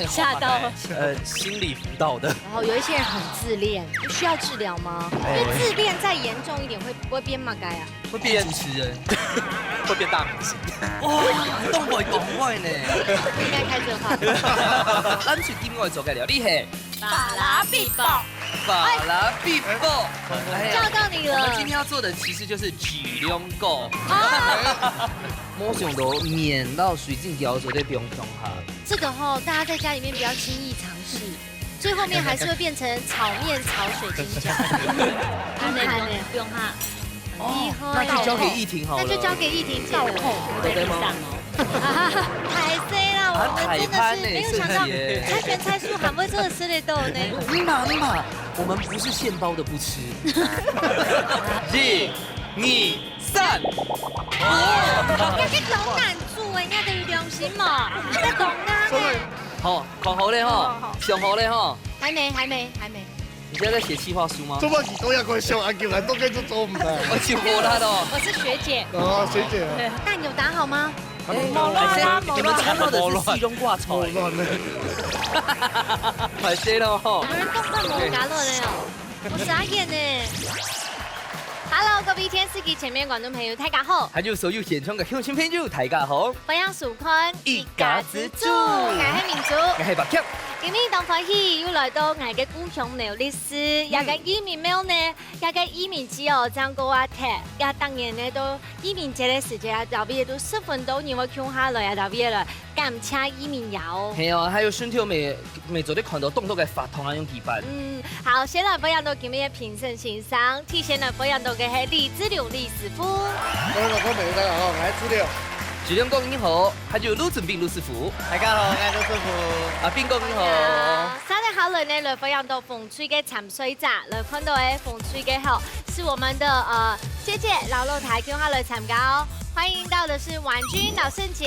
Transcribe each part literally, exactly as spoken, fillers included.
嚇到。呃，心理輔導的。然後有一些人很自戀，需要治療嗎？因為自戀再嚴重一點，會不會變麼个啊？會變主持人，會變大明星。哇，當會講話呢。應該開這個話題。咱最近愛做个料理係巴拉比堡。巴拉比堡。哎呀，叫到你了。我們今天要做的其實就是焗龍糕。啊。沒想到麵摎水晶餃做得放共下。這個吼，大家在家裡面不要輕易嘗試，最後面還是會變成炒麵炒水晶餃。真的，不用，不用怕。哦，厲害。那就交給依婷好了。那就交給依婷姐了。倒扣。對，對嗎？上哦。太衰了，我們真的是沒有想到，啊，太盤呢，蔡璇蔡叔還會做得吃得到呢。你嘛，你嘛，我們不是現包的不吃。一、二、三。哦，這个老難煮欸，你還有良心無？這个老難欸。好，看好了吼，好，好。想好了吼。還沒，還沒，還沒。 你現在在寫企劃書嗎？做麼个都要跟小阿舅來，都跟這做毋得。我就無力哦。我是學姐。哦，學姐啊。蛋有打好嗎？哎，無亂啊，哎，你們看到的是四種掛草。無亂呢。歹勢咯吼。有人動飯無加亂的哦，我傻眼呢。Hello，各位電視機前面觀眾朋友，大家好。還有所有現場的鄉親朋友，大家好。歡迎收看一家之煮。我係明珠。我係白強。今日當歡喜又來到𠊎个故鄉苗栗 是，這个義民廟呢，這个義民祭哦，正過啊忒，這當然呢，到義民節个時節啊，特別都十分多人會共下來啊，特別來感謝義民爺哦。係哦，還有順便也，也做得看到當多个活動啊，用舉辦。嗯，好，先來分享到今日个評審先生，第一先來分享到个係李志龍李師傅。各位觀眾朋友，大家好，我係志龍。志龍哥你好，還有盧俊斌盧師傅。大家好，我係盧師傅。阿斌哥你好。好呀，接下來呢，來分享到 紅隊个參賽者，來看到个紅隊个吼，是我們的，呃，姐姐摎老弟共下來參加哦。歡迎到的是婉君摎聖傑。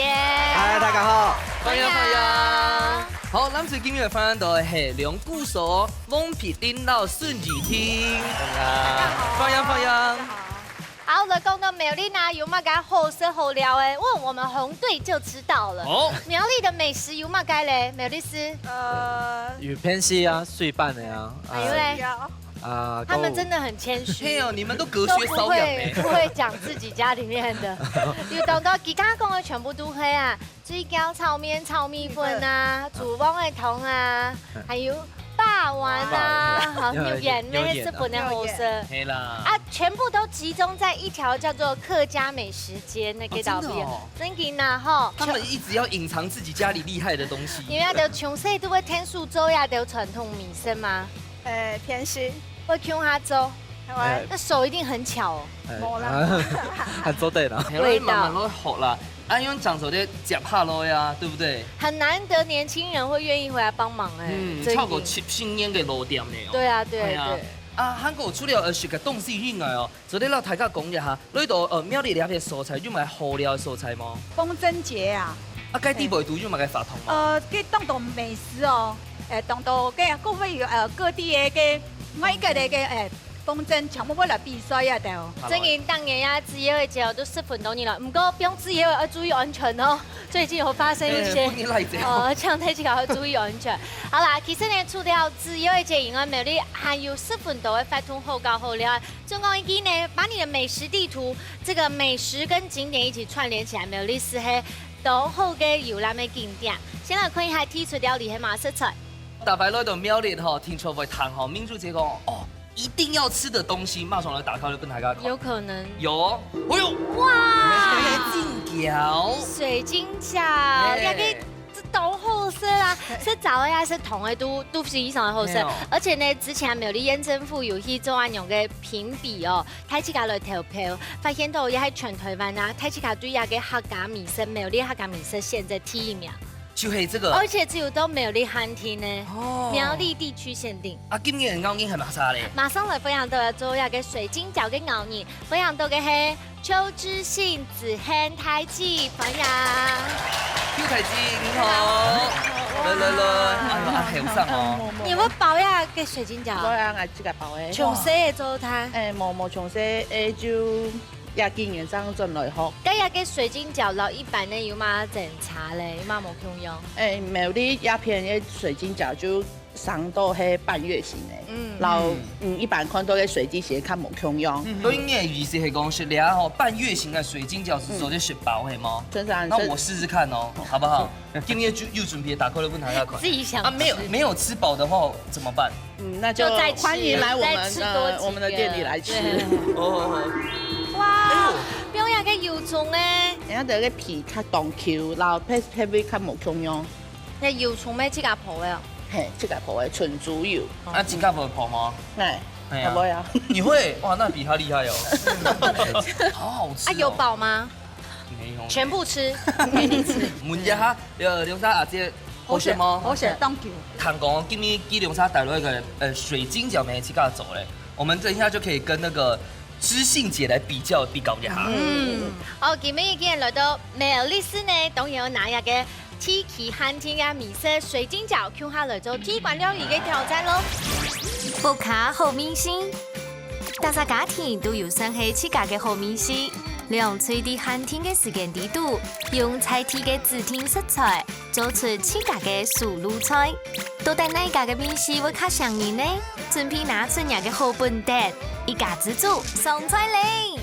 嗨，大家好。歡迎，歡迎。歡迎。好，藍隊今日歡迎到个係兩鼓手，翁品林摎孫怡婷。大家好。歡迎，歡迎。大家好。 好，來講到苗栗啊，有麼个好食好尞个？哦，我們紅隊就知道了。哦。苗栗的美食有麼个咧？苗栗市？呃，有偏西啊，水粄个啊，哎呦喂。啊，啊，他們真的很謙虛。係哦，你們都隔靴搔癢呢。都不會，不會講自己家裡面的。有當多佢家講个全部都係啊， 水餃、炒麵、炒米粉啊，米粉。豬黃个湯啊，嗯。還有肉圓啊，肉圓。好，肉圓，肉圓啊。肉圓係十分个好食。係啦。啊，全部都集中在一條叫做客家美食街那個島邊。哦，真的哦。真的啊，吼。他們一直要隱藏自己家裡厲害的東西。因為佢等從細都會𢯭手做這兜傳統美食嘛。 誒，偏西。會共下做。哎。那手一定很巧哦。哎，無啦。啊，還做得啦。味道。慢慢來學啦。啊，因為講說這食客路呀，對不對？很難得年輕人會願意回來幫忙哎，嗯，真的。超過七十年个老店呢哦。對啊，對啊，哎呀，對。啊，還過除了，呃，食个東西以外哦， 做得摎大家講一下，來到，呃，苗栗這片所在有麼个好尞个所在無？風箏節啊。啊，該地方都有麼个活動無？呃，該當多美食哦，誒，當多該各位有，呃，各地个該每一個个个，誒，風箏全部會來比賽啊，對哦。好。真个當然啊，自由个節哦，都十分多年了。毋過，毋使自由个，愛注意安全哦。最近有發生一些，哎，不能賴這哦。哦，這樣大家要注意安全。好啦，其實呢，除了自由个節以外，苗栗還有十分多个活動好搞好尞。 總講一句呢，把你的美食地圖，這個美食跟景點一起串聯起來，苗栗市係當好个遊覽个景點。先來看一下第一出料理係麼个食材。逐擺來到苗栗吼，聽說會聽吼，明珠姐講，哦，一定要吃的東西，馬上來打開來分大家看。有可能。有哦，哎喲，哇！水晶餃。水晶餃，哎。這個 這當好食啦，食燥个啊，食燙个都，都非常个好食。係哦。而且呢，之前苗栗縣政府有去做恁樣个評比哦，大自家來投票，發現到也係全台灣啊，大自家對這個客家美食，苗栗客家美食選擇第一名。就係這個。而且只有到苗栗限定呢，哦。苗栗地區限定。啊，今年个奧運係麼儕咧？馬上來分享到要做這個水晶餃个奧運，分享到个係 邱知信、子涵、太子，歡迎。邱太子，你好。你好。來，來，來。哎喲，恁後生哦。你有包這個水晶餃？無啊，𠊎自家包个。從細个做到大？誒，無，無，從細，誒，就也今年正轉來學。該這个水晶餃摎一般个有麼爭差咧？有麼無共樣？欸，苗栗這片个水晶餃就上到係半月形个，嗯。然後，嗯，一般看到个水晶係較無共樣。嗯。所以你个意思係講，食這吼半月形个水晶餃係做得食飽係無？真係啊，那我試試看哦，好不好？今天就有準備打開來分大家看。自己想啊，沒有，吃。沒有吃飽的話怎麼辦？嗯，那就就再吃，歡迎來我們的，再吃多幾個。我們的店裡來吃。對。哦，哦，哦。哇，哎呦。放這个油蔥欸。人家个皮較當Q，然後配，配味較無共樣。該油蔥咩自家泡个哦？嘿，自家泡个純豬油。啊，自家會泡嗎？哎，哎呀。我會啊。你會？哇，那比他厲害哦。好好吃哦。啊，有飽嗎？沒有。全部吃，給你吃。問一下，呃，龍沙阿姐，好食嗎？好食，當Q。聽講今日寄龍沙帶來一個，呃，水晶餃，無自家做咧。我們等一下就可以跟那個知性姐來比較，比較一下。嗯，好，今日既然來到苗栗市呢，當然要拿一個地區限定个美食水晶餃，共下來做地關料理个挑戰咯。屋下好味緒，逐儕家庭都有算係自家个好味緒。兩隊在限定个時間裡肚，用在地个指定食材，做出自家个手路菜。到底哪家个味緒會較餳人呢？準備拿出若个好本事，一家之煮上菜咧！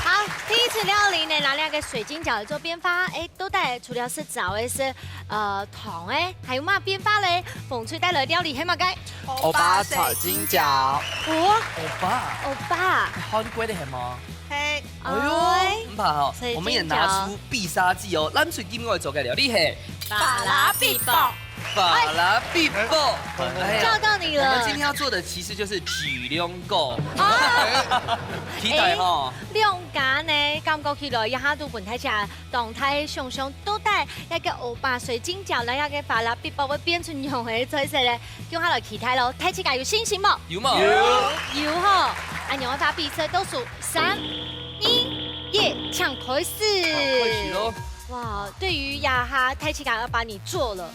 好，第一次料理呢，拿這个水晶餃來做變化，欸，到底除了食著个係，呃，糖欸，還有麼變化咧？紅隊帶來料理係麼个？歐巴水晶餃。哦，歐巴。歐巴。韓國个係無？係。哎呦，哎。毋怕吼，水晶餃。我們也拿出必殺技哦。咱最近愛做个料理係巴拉比布。 巴拉比布。哎，照到你了。我們今天要做的其實就是舉龍糕。啊。期待吼。欸，兩家呢，感覺起來，一下都分大家當大想像，到底該个歐巴水晶餃，來該个巴拉比布會變出樣个菜色咧？共下來期待咯，大自家有信心無？有無？有。有吼，恁樣个話，比賽倒數三、二、一，請開始。好，開始咯。哇，對於這下大自家要把你做了，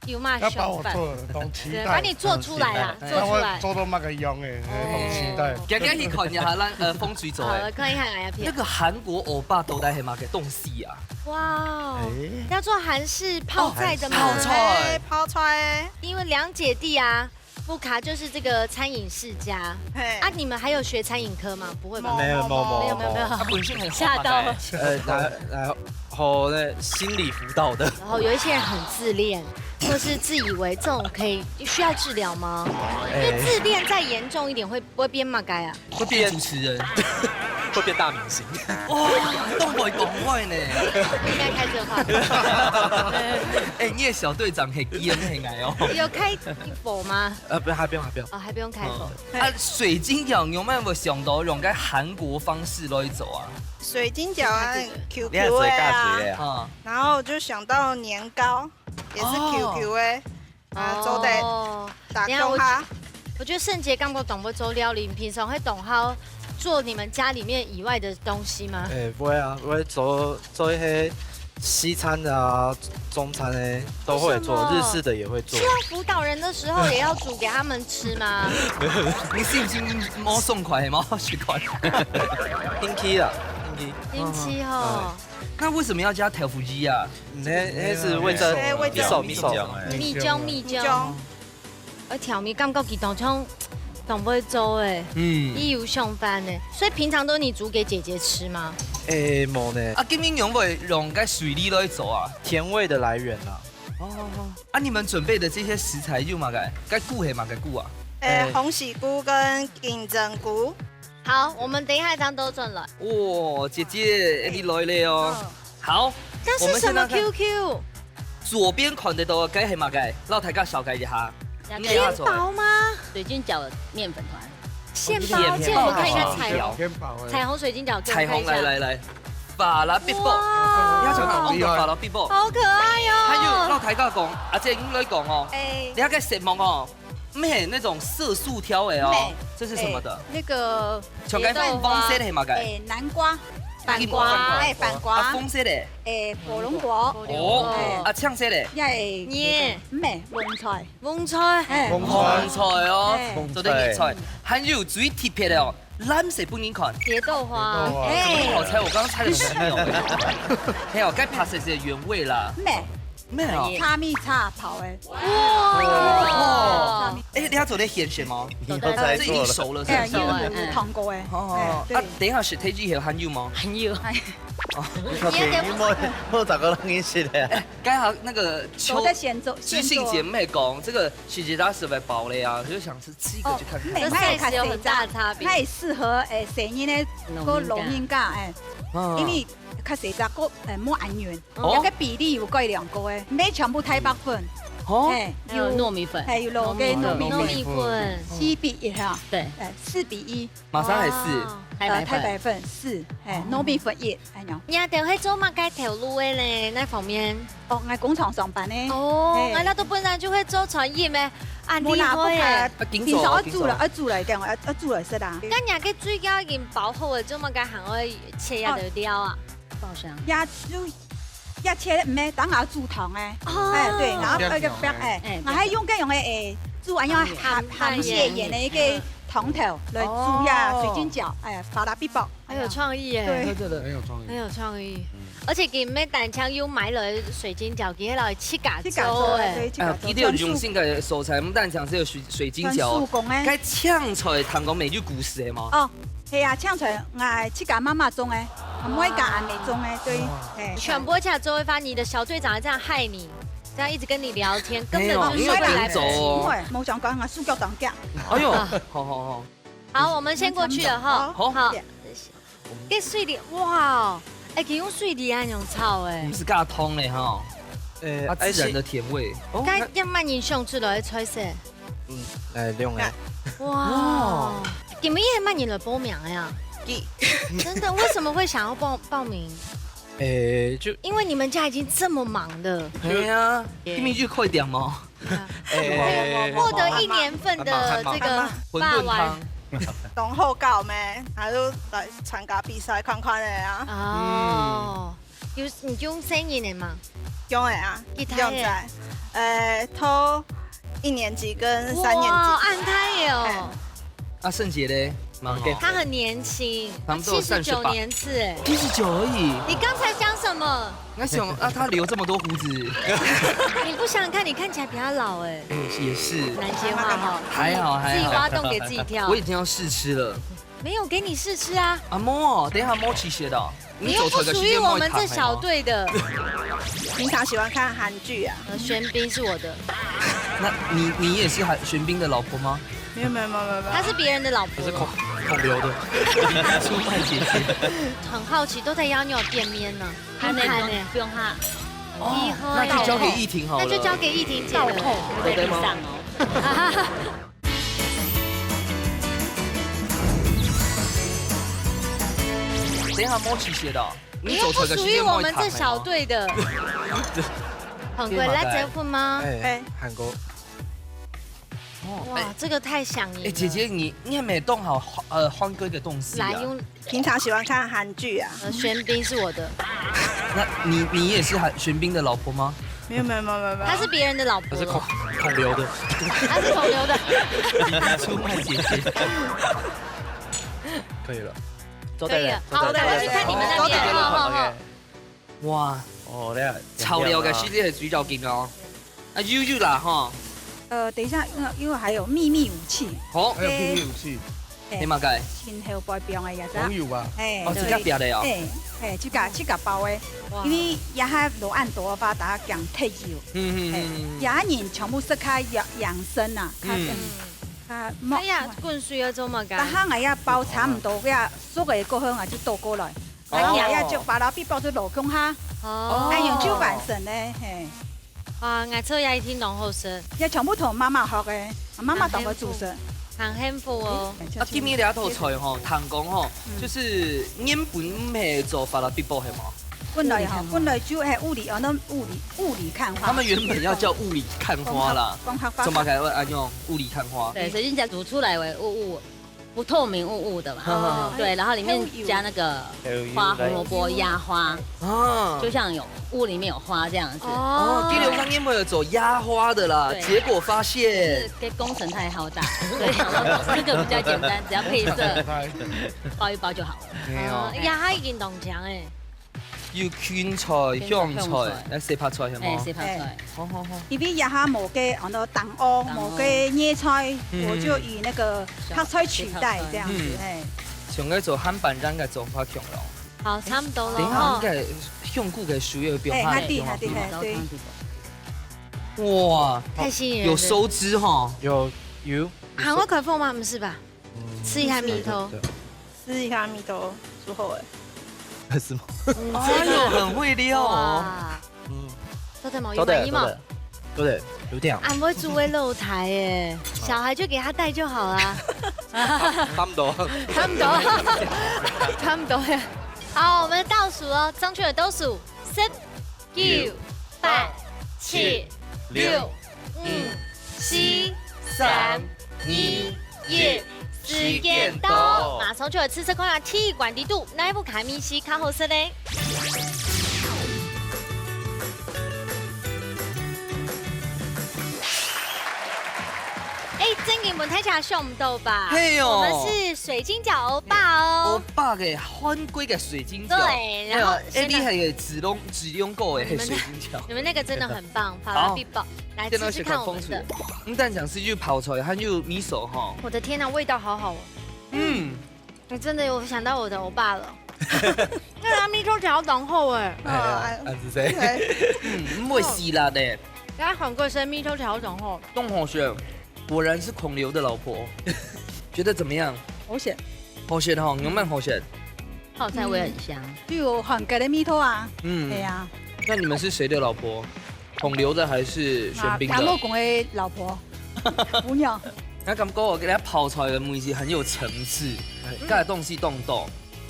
有麼想法？要把我做了，當期待。對，把你做出來啦，嗯，期待。做出來。看我做到麼个樣欸，哦。當期待。今日去看一下咱，呃，紅隊做个。好，看一下哪一片。那個韓國歐巴到底係麼个東西啊？哇哦，欸。要做韓式泡菜的嗎？哦，泡菜。欸，泡菜。因為兩姐弟啊，屋下就是這個餐飲世家。嘿。啊，你們還有學餐飲科嗎？不會吧？沒有，沒有，沒有，沒有，沒有。他本身很嚇到。呃，來，來，好，那心理輔導的。然後有一些人很自戀，或是自以為這種可以，需要治療嗎？因為自戀再嚴重一點會，會變麼个啊？會變主持人。會變大明星。哇，都會講話呢。應該開這話。哎，你的小隊長很嚴很矮哦。有開火嗎？呃，不，還不用，還不用。哦，還不用開火。嗯。啊，水晶餃有沒有想到用該韓國方式來做啊？水晶餃啊，Q Q的啊。你還做較水的啊？啊。然後就想到年糕，也是Q Q的，啊，哦。做得打工哈。等一下，我，我覺得聖杰感覺當會做料理，你平常會當好做你們家裡面以外的東西嗎？欸，不會啊，我會做，做一些西餐的啊，中餐的都會做，為什麼？日式的也會做。需要輔導人的時候也要煮給他們吃嗎？你是不是無爽快，無食飯？天氣啦，天氣。天氣吼。嗯。那為什麼要加豆腐乳啊？嗯，那，那是味噌，欸，味噌。Miso，miso。蜜醬，蜜醬。蜜醬。 而且我感覺佢當像當會做欸，嗯。佢有想法呢，所以平常都你煮給姐姐吃嗎？欸，無呢。啊，今日仰會用該水梨來做啊？甜味的來源啊。哦，啊，你們準備的這些食材有麼个？該菇係麼个菇啊？欸，欸。鴻喜菇跟金針菇。好，我們等一下正倒轉來。哇，姐姐，你來了哦。嗯。好，那是什麼我們現在看QQ？ 左邊看得到个係麼个？摎大家紹介一下。那個你要做的。麵包嗎？水晶餃麵粉團。現包，麵包。借我們看一下彩虹，麵包欸。彩虹水晶餃，給我們看一下。彩虹，來，來，來，法拉比布。哇。你要講講的法拉比布。好可愛哦。還有，摎大家講，阿姐，你來講哦。欸。你那個色盲哦，毋係那種色素條的哦。嘿。這是什麼的？欸，那個像該紅色的係麼个？欸，南瓜。番瓜。哎，番瓜。啊，紅色个？哎，火龍果。哦，哎。啊，青色个？也係，耶。毋係，蕹菜。蕹菜。哎。蕹菜。蕹菜哦，哎。做得入菜。還有最特別个哦，藍色分人看。蝶豆花。蝶豆花。哎。這麼好猜，我剛剛猜了很久。哎喲，該白色是原味啦。毋係。 沒有。茶米茶泡个。哇！哎，你要做得選選嗎？你又猜錯了。這已經熟了，是不是？哎，有，有，有燙過个。哦，哎，對。啊，等一下，食忒以後還有嗎？還有。哎。哦，OK，你莫，莫找個讓你吃的。哎，剛好那個秋，我在選擇，知性姐妹講，這個喜吉拉斯的堡壘啊，就想吃這個去看看。哦，那也較細隻，那也適合，哎，細人个，老人家。老人家，哎，哦。因為較細隻，个，哎，無恁軟。 哦。有个比例有改良過个，毋係全部太白粉。哦。哎，還有糯米粉。哎，有落个糯米粉。糯米粉。四比一哈。對。哎，四比一。馬上還是。哦。太白粉。呃，太白粉四，哎，哦。糯米粉一，哎喲。你阿爹會做麼个頭路个呢？那方面？哦，𠊎工廠上班呢。哦，哎。𠊎那都本來就會做餐飲个，恁厲害耶。無啦，不敢。啊，緊做，平常愛煮了，緊做。愛煮了，一定愛，愛煮了，是啦。該你个水餃已經包好了，做麼个還愛切下个料啊？哦。爆香。也煮 一切毋係，等下煮湯个。哦。哎，對，然後那個白，哎，哎，𠊎還用該用个，哎，煮恁樣鹹，鹹鹹鹹鹹个一個湯頭來煮呀，哦。水晶餃，哎，發達必爆。很有創意耶。對。真的很有創意。很有創意。嗯。而且佢毋係單淨有買來水晶餃，佢還來自家做，自家做，哎。對，自家做，哎，佢都有用心个素材，毋單淨係有水，水晶餃哦，全手工个。該青菜聽講乜有故事个嘛？哦， 係啊，青菜𠊎自家媽媽種个，啊，妹家阿姆種个，對，哦。哎。全部自家做个話，你的小隊長還這樣害你，這樣一直跟你聊天，根本就是會來不及。哎喲，你要緊走哦。哎，無相干，𠊎手腳當遽。哎喲，好，好，好。好，我們先過去了哈。好，好。謝謝。該水梨，哇，哎，佢用水梨恁樣炒哎。毋係加湯个哈。哎，啊，自然的甜味。哦，該，該愛麼人想出來个菜色？ 嗯，哎，兩個。哇，哦。你們也蠻多人來報名的呀？真的，為什麼會想要報，報名？哎，就因為你們家已經這麼忙了。對啊，你們就快點嘛。對啊。哎，獲得一年份的這個肉圓。餛飩湯。當好搞咩？還係來參加比賽看看个啊。哦。 有，你用細人个嘛？用个啊，幾大个？用在，呃，讀一年級跟三年級。哇，恁大个哦。嘿。啊，聖杰咧？蠻好。他很年輕，他們都有三十八。七十九年次哎。七十九而已。你剛才講什麼？那想，啊，他留這麼多鬍子。你不想想看，你看起來比他老哎。也是。難接話哈。還好，還好。自己挖洞給自己跳。我已經要試吃了。 沒有給你試吃啊。啊，無哦，等一下無試食的哦。你又不屬於我們這小隊的。平常喜歡看韓劇啊。呃，玄彬是我的。那你，你也是韓，玄彬的老婆嗎？沒有，沒有，沒有，沒有，沒有。她是別人的老婆。我是孔，孔劉的。出賣姐姐。很好奇，都在邀你有店面呢。很慘欸。不用怕。哦，厲害哦。那就交給依婷好了。那就交給依婷姐了。對，對嗎？上哦。 等一下無試食哦。你又不屬於我們這小隊的。你做出來个時間無看過嗎？韓國，來結婚嗎？哎，哎。韓國。哦，哇，哎。這個太響應了。哎，姐姐，你，你還沒動好，呃，換個一個動詞啊。來，用平常喜歡看韓劇啊。呃，玄彬是我的。那你，你也是韓，玄彬的老婆嗎？沒有，沒有，沒有，沒有，沒有。她是別人的老婆。我是孔，孔劉的。她是孔劉的。你出賣姐姐。可以了。可以了。好，我們去看你們那邊。好，好，好，好。OK。哇，哦，那超了解，是這個水餃筋哦。啊，悠悠啦，哈。呃，等一下，因為，因為還有秘密武器。好。還有秘密武器。 哎，你麼个？前後背放个也是啊。紅油吧。哎，哦，對。自家煸的哦。哎，哎，自家，自家包的。哇。因為也還落恁多，怕大家驚忒油。嗯，嗯，哎，嗯，嗯。也人全部食較養，養生啊，較，嗯。嗯，較無，哎呀，滾水要做麼个？但係𠊎也包差毋多，也熟个過後，𠊎就倒過來。哦。啊，也，也就把它必包就落共下。哦。哎，用就完成了，嘿。 啊，𠊎做也一定當好食。也全部同媽媽學个，媽媽當會煮食。很幸福哦。啊，今日這道菜吼，聽講吼，嗯。就是原本毋係做發達必報係無？本來吼，本來就係霧裡，哦，那霧裡，霧裡看花。他們原本要叫霧裡看花啦。講客，講客話。怎麼改為安用霧裡看花？對，水晶餃煮出來為霧霧。不透明雾雾的嘛。哦。对，然后里面加那个花，红萝卜压花，啊，就像有屋里面有花这样子。哦，第六张你们有做压花的啦，对结果发现是，跟工程太浩大，所以想说这个比较简单，只要配色包一包就好了。没有哦，呀，佢已經當強誒。有芹菜、香菜，那洗白菜係哎，吗？洗白菜。好好好，因為這下無个安到當哦，當哦無个葉菜，嗯我就以那個白菜取代這樣子嗯，哎。像該做鹹粄圓个做法共樣。好，差不多了等一下，哈應。該香菇个水會變哎，化下底下底下，對。哇，太吸引人了。有收汁哈。有有，還會開封嗎？不是吧？吃一下米頭。對，試一下味道，之後哎，對是嗎？哎呦，很會撩哦。哇，嗯，做得冇？做得有滿意嗎？做得，做得有點。俺會煮个老太哎，小孩就給他帶就好啦。差不多。差不多，差不多呀。好，我們倒數哦，正確个倒數，十、九、八、七、六、五、四、三、二、一，時間到，馬上就來試試看啊，第一關底肚哪一部卡米西較好食呢？哎，正經問大家想毋到吧？嘿哦我們是水晶餃歐巴哦。歐巴个韓國个水晶餃，對，然後哎，你還有子龍子龍狗哎，你們水晶餃。你們那個真的很棒，法好拉必寶。来，現在試試看我們的是看風水。。嗯，蛋醬是就泡菜，還有米索哈。我的天哪，味道好好哦！嗯，你真的有想到我的歐巴了。那他米抽條當好哎，哎呀，安子谁？嗯，毋會死啦的。然後韓國生米抽條當好。鍾同學，果然是孔劉的老婆。覺得怎麼樣？好食，好食哈，有蠻好食。泡菜味很香。就有韓國个味道啊。嗯對，呀，那你們是誰的老婆？孔劉的還是玄彬的？啊，楊老公个老婆，姑娘。那感覺我給他泡出來的東西很有層次，蓋个東西動動。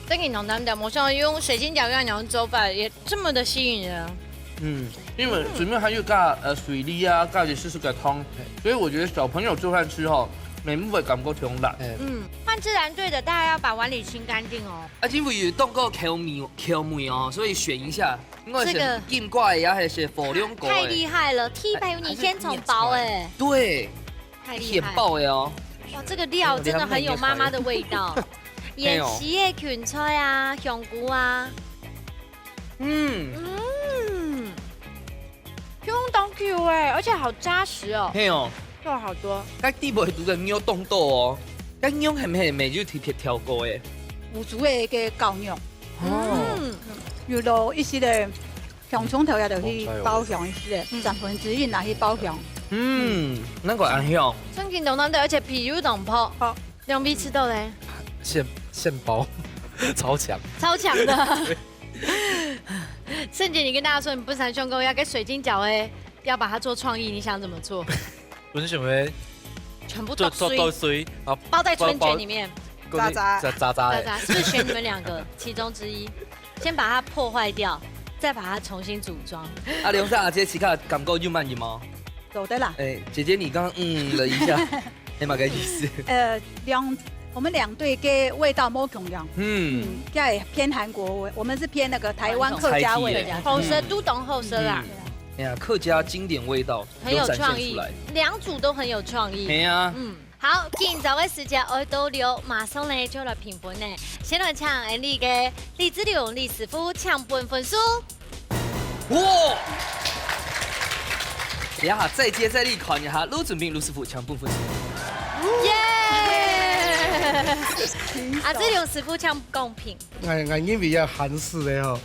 這個濃淡的，我想用水晶餃跟牛肉做飯也這麼的吸引人。嗯，因為裡面還有加呃水梨啊，加一些濕濕个湯，所以我覺得小朋友做飯吃吼，每目會感覺挺辣。哎，嗯，換自然隊的，大家要把碗裡清乾淨哦。啊，因為有當過口味口味哦，所以選一下，應該這個選金瓜呀，還是火龍果？太厲害了！第一排有你先從包哎，對，太厲害！甜爆的哦。哇，這個料真的很有媽媽的味道。哎呦芫荽的芹菜啊，香菇啊，嗯，嗯，Q當 Q 哎，而且好扎實哦，嘿哦，肉好多。該底背肚个肉凍凍哦，該肉係毋係就特別挑過誒？有煮个个絞肉，哦，嗯，有落一些个香蔥頭也落去爆香一些个，三分之一拿去爆香。嗯，那個恁香。正經當當的，而且皮又當薄，好，兩位吃到嘞，現現包，超強。超強的。聖杰，你跟大家說，你不是還想過要跟水晶餃哎，要把它做創意，你想怎麼做？我是想要全部剁做做剁碎，碎，然後包在春捲裡面。包包渣渣渣渣渣的。渣渣，是不是選你們兩個其中之一？先把它破壞掉，再把它重新組裝。阿良生阿姐，自家感覺有滿意嗎？做得啦。哎，姐姐你剛剛嗯了一下，哎，麼个意思？呃，兩我們兩隊个味道無共樣。嗯，嗯，這也偏韓國味，我們是偏那個台灣客家味。傳統菜系的好食都懂好食啦，哎呀，客家經典味道很有創意有展現出來。，兩組都很有創意。哎呀，嗯，好，今朝个時間愛到了，馬上呢就來評分呢。先來請𠊎俚个李志龍李師傅請分分數。哇！等一下，再接再厲看一下，盧準斌盧師傅請分分數。耶！啊，志龍師傅請公平。 𠊎𠊎認為啊，韓式个吼，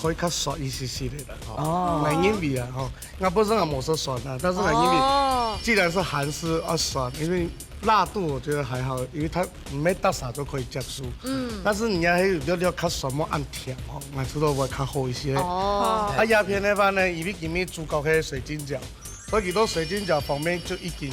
可以較酸一些些个啦，吼。哦𠊎認為啊，吼，𠊎本身也無食酸啊，但是𠊎認為，哦，既然是韓式啊酸，因為辣度我覺得還好，因為它毋係大儕就可以接受。嗯，但是你愛有了了較酸，無恁甜吼，𠊎覺得會較好一些。哦，啊，鴉片个話呢，因為今日主角係水晶餃，所以佢到水晶餃方面就已經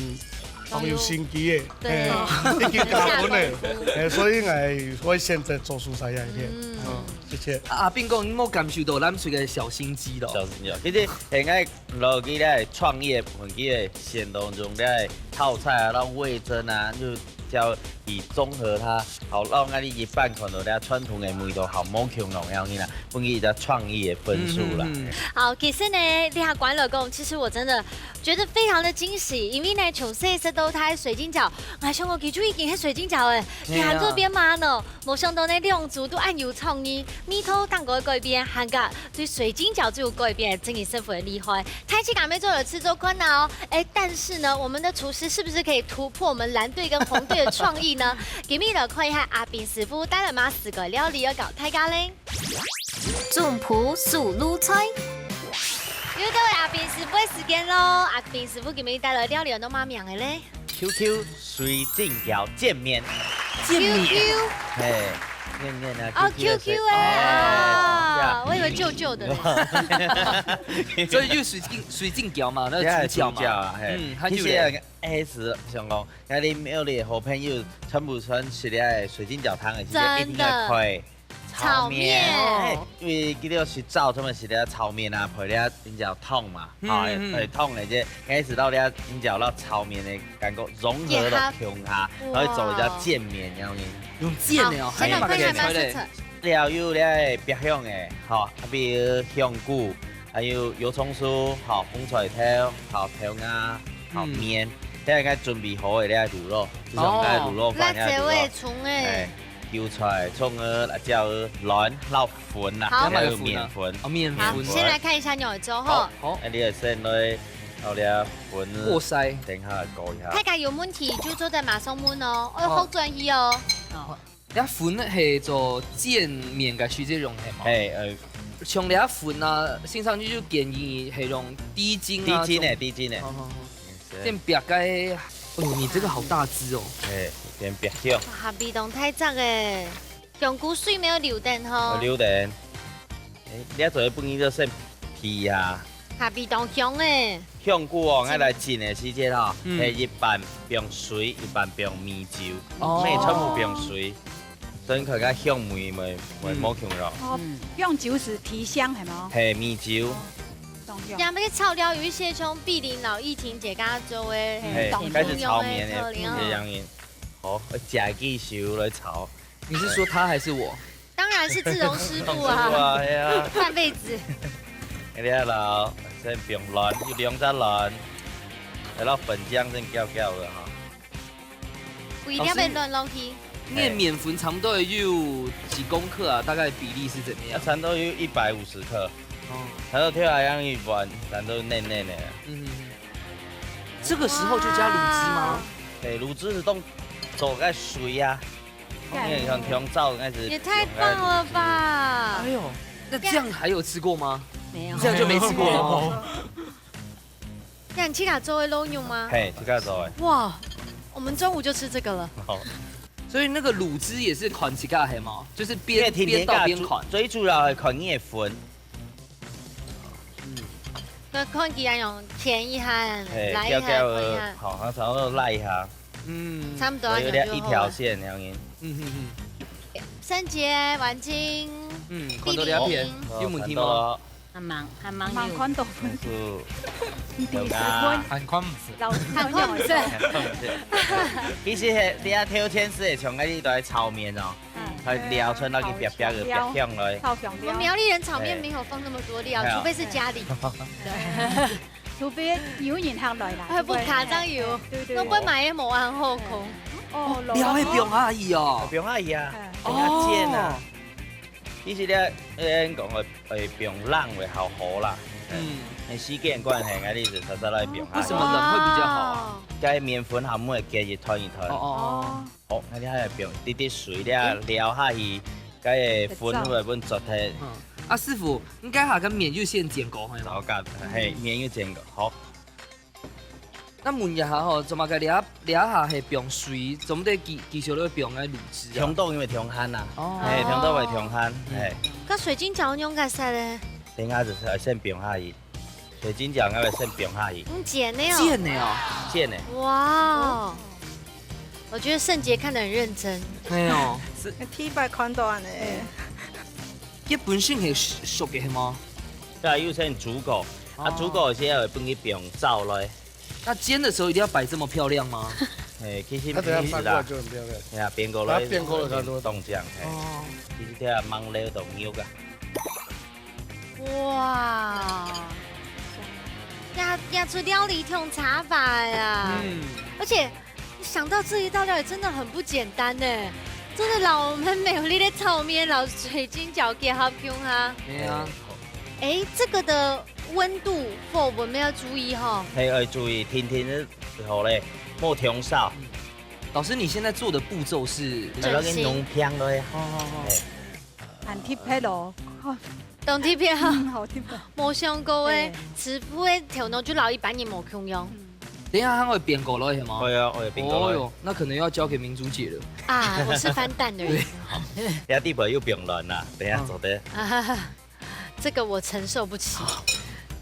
當有心機个，對嘿，已經加分了下功夫，嘿，所以𠊎會選擇做蔬菜鴉片。嗯嗯，謝謝。啊，阿斌哥，你有感受到藍水个小心機咯？小心哦，其實現在落去咧創業，本去个線當中咧，泡菜啊，然後味噌啊，就叫佢綜合它，好，讓𠊎俚一般看到這傳統个味道，好，無共樣樣啦，分佢一個創意个分數啦。嗯，嗯，嗯。好，其實呢，這下講來講，其實我真的覺得非常的驚喜，因為呢，從細食到大个水晶餃，𠊎想講佢就已經係水晶餃誒，對啊。佢還做編碼呢，無想到呢，兩組都恁有創意，味道當過改變，還加對水晶餃就有改變，真个十分厲害。 大自家乜做了製作困難哦。哎，但是呢，我們的廚師是不是可以突破我們藍隊跟紅隊的創意呢？今日來看一下阿斌師傅帶來麼个个料理要教大家嘞。總鋪手路菜。又到了阿斌師傅的時間咯。阿斌師傅今日帶來料理有麼个名个嘞？ Q Q 水晶餃煎麵。煎麵。Q Q。嘿，麵麵啊，哦，Q Q 个水，Q Q 哎，哎，啊，我以為舊舊的嘞。所以就水晶，水晶餃嘛，那個主角嘛。對啊，主角啊，嘿。嗯，它就其實，S想講，𠊎俚廟裡好朋友全部全食了水晶餃湯的，其實一定要開。真的。 炒麵。炒麵。哎，因為佢兜食齋，專門食這炒麵啊，配這紅棗湯嘛，嗯，哈，嗯，嗯。配湯个這，𠊎食到這紅棗摎炒麵个感覺融合了共下，結合。然後做一隻煎麵，哇。恁樣。用煎个哦，哎，還有麼个菜咧？先來看一下，馬上菜。料有這百香个，吼，比如香菇，還有油蔥酥，吼，紅菜頭，吼，豆芽，吼，嗯。麵，這應該準備好个這滷肉，就像該滷肉飯一樣滷肉。哦。辣椒味、蔥味。哎。 韭菜、蔥仔、辣椒、卵，摎粉啦，好。還有麵粉。哦，麵粉。好，先來看一下肉粽吼。好，好。那你也先來搞點粉。過篩。等一下搞一下。大家有問題就做得馬上問哦，愛好轉去哦。哦。這粉係做煎麵个時節用係無？嘿，呃。像這粉啊，先生你就建議係用低筋啊，低筋个，種。低筋个。好，好，好。 煎煏个，哎呦，你這個好大隻哦。哎，煎煏香。哇，下邊當大隻哎，香菇水沒有流等吼。有流等。哎，你要做个不宜就先皮啊。下邊當香哎。香菇哦，愛來煎个時節吼，嗯。係一半放水，一半放米酒，哦。乜全部放水，所以佢个香味會，會無共樣。哦，嗯。用酒係提香係無？係，米酒。 當香。佢个炒料有一些像碧玲摎依婷姐剛剛做个，嘿，嗯，開始炒麵个，同樣个口令哦。這樣子。好，我加幾手來炒。你是說他還是我？當然是志榮師傅啊。志榮師傅啊，哎呀。半輩子。哎呀啦，先放卵，有兩隻卵，然後粉漿先攪攪个哈。 不一定要亂落去。老師，你个麵粉差不多有幾公克啊？大概比例是怎麼樣？啊，差不多有一百五十克。哦。差不多跳下樣一碗，差不多嫩嫩个。嗯，這個時候就加滷汁嗎？哇。對，滷汁係當做个水啊。哦。因為像香燥應該係也太棒了吧！哎呦，那這樣還有吃過嗎？沒有。這樣就沒吃過了。沒有。 那你自家做个滷肉嗎？嘿，自家做个。哇，我們中午就吃這個了。好。所以那個滷汁也是看自家係無？就是邊，因為甜甜邊倒邊看。最主要係看你个粉。嗯。那看佢愛用牽一下，嘿，來一下，攪攪，看一下。好，然後差不多拉一下。嗯。差不多啊，有點一條線，這樣子。嗯，嗯，嗯。聖潔、婉晶、嗯，看到這片，碧玲。有問題嗎？哦，看到了。 還蠻，還蠻有。蠻看到。毋係，毋係，還看毋係。老師還看毋係。其實係，你啊，頭前係會像該兜在炒麵哦，嗯。佢料出那個煏煏个煏香來。炒香料。我們苗栗人炒麵沒有放那麼多料，對啊。除非是家裡。對。除非有人客來啦，哎，不卡張油，對，對，對。我本來也無恁好講。哦，料會放下去哦。放下去啊，哦。等下煎啊。 其實咧，呃，講个，呃，放冷會較好啦。嗯。因為時間關係，𠊎哩就煞煞來放下。為什麼冷會比較好啊？哦。該麵粉含會結一團一團。哦，哦，哦。哦。哦，𠊎哩還愛放滴滴水咧，嗯。料下去，該个粉會分做忒。嗯。啊，師傅，你該下个麵就先煎過，係嗎？好，該，嘿，麵就煎過，好。 該問一下吼，做麼个這，這下係放水，做毋得繼，繼續落放該滷汁啊？中途因為中寒啊，哦。嘿，中途會中寒，嗯。嘿。該水晶餃仰結煞咧？等下就係先放下去，水晶餃𠊎會先放下去。用煎个哦。煎个哦。煎个。哇哦，我覺得聖潔看得很認真。哎喲。係。第一擺看到恁呢。佢本身係熟个係無？對啊，有先煮過，啊，哦。煮過先會分佢放燥落。那煎的时候一定要摆这么漂亮吗？哎，其实它等下毋係啦，翻过来就很漂亮。哎呀，变过它来变过了它都会冻酱，哎，哦，其实这样焖料都有个。哇，呀呀，出料理挺茶法呀，嗯，而且想到这一道料理真的很不简单呢，真的老我们美丽的炒面，老水晶饺给好用哈。对啊，哎，这个的温度或我们要注意哈。嘿，要注意，天天好咧，莫冲烧，老师，你现在做的步骤是？然后给弄平落去。哦哦哦，哎，很特别咯，哦，懂特别哈，嗯，好特别。没想过哎对，师傅的头脑就老一般人没共样等一下它会变过来是吗？对啊，我也变过来。哦哟，那可能要交给明珠姐了。啊，我是翻蛋的人等下底部又变乱啦，等一下做得。啊，这个我承受不起，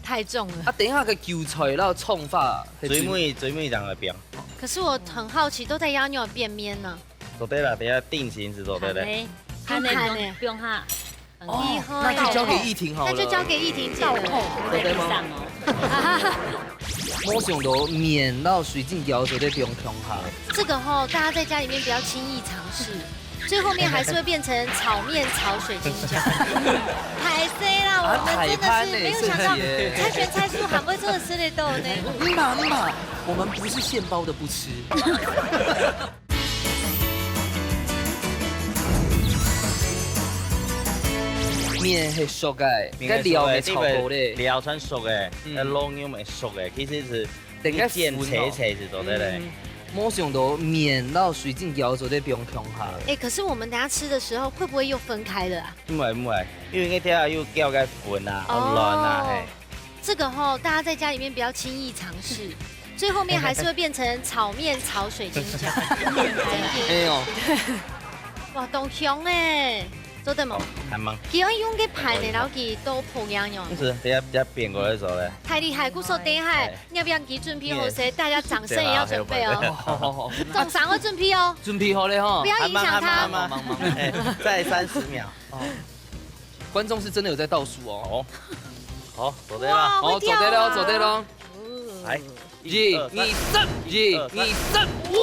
太重了。啊，等一下个韭菜然后冲法，最尾最尾让它变，可是我很好奇，都在压尿变面呢。做得啦，等一下定型是做得的。嘞，看呢看呢，不用怕。哦厉害那就交给依婷好了。那就交给依婷姐了。对吗？上哦。没想到面到水晶饺做得不用冲哈。这个吼，大家在家里面不要轻易尝试，最后面还是会变成炒面炒水晶饺。太衰啦，我们真的是没有想到啊，太衰呢，猜拳猜输还会做得吃得到呢。嗯嘛嗯嘛，我们不是现包的不吃。面是熟个，该料个炒好咧。料全熟个，嗯那肉又没熟个，其实是等下煎粉哦切切是做得嘞。嗯，没想到面到水晶饺做得不用冲哈。哎，可是我们等下吃的时候会不会又分开了啊？毋会毋会，因为个底下有攪个粉啊，很乱啊，嘿。这个吼，大家在家里面不要轻易尝试，最后面还是会变成炒面炒水晶饺。哎呦，哇，当香哎，做得吗？还蛮佢可以用个盘呢，然后佢都膨样样毋。是，等下等下变过来做嘞。太厉害，故所等一下哎你要不要给准备好势？大家掌声也要准备哦。好好好，掌声要准备哦，准备好了哈不。要影响他。慢慢慢慢，哎，再三十秒。观众是真的有在倒数哦。哦，好，做得啦。哇，哦，会跳啊做得了，做得了。来，一二三，一二三，哇！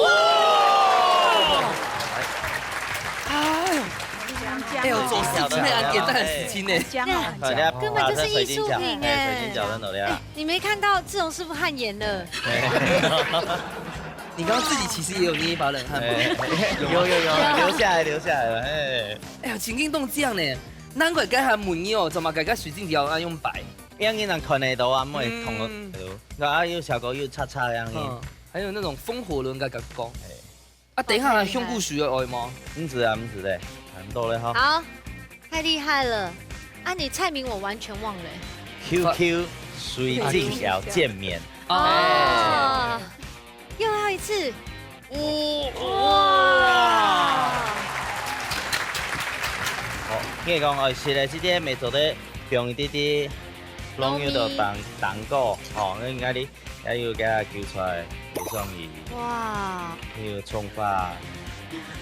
哎呦，哎呦，做事情的按点赞很死心呢。这样啊，好，等下根本就是艺术品哎哎，水晶饺在哪里啊？你没看到志荣师傅汗颜了？你刚刚自己其实也有捏一把冷汗吗？哎有有有，留下来留下来了，哎。哎呀，情境都这样呢，难怪刚才问你哦，怎么刚刚水晶饺要用摆？因为人看得到啊，毋会同个嗯对，啊有效果又擦擦样呢。嗯，还有那种风火轮的感觉。哎啊，等一下，香菇水的爱吗？毋是啊，毋是的，很多了哈。好，太厉害了！啊，你菜名我完全忘了。 QQ 水晶饺见面，哦，哦，又要一次。哇！哦，你讲哦，食个時間咪做得放一滴滴，弄有到蛋蛋糕，哦，應該你還有个韭菜，有送你，哇，還有蔥花。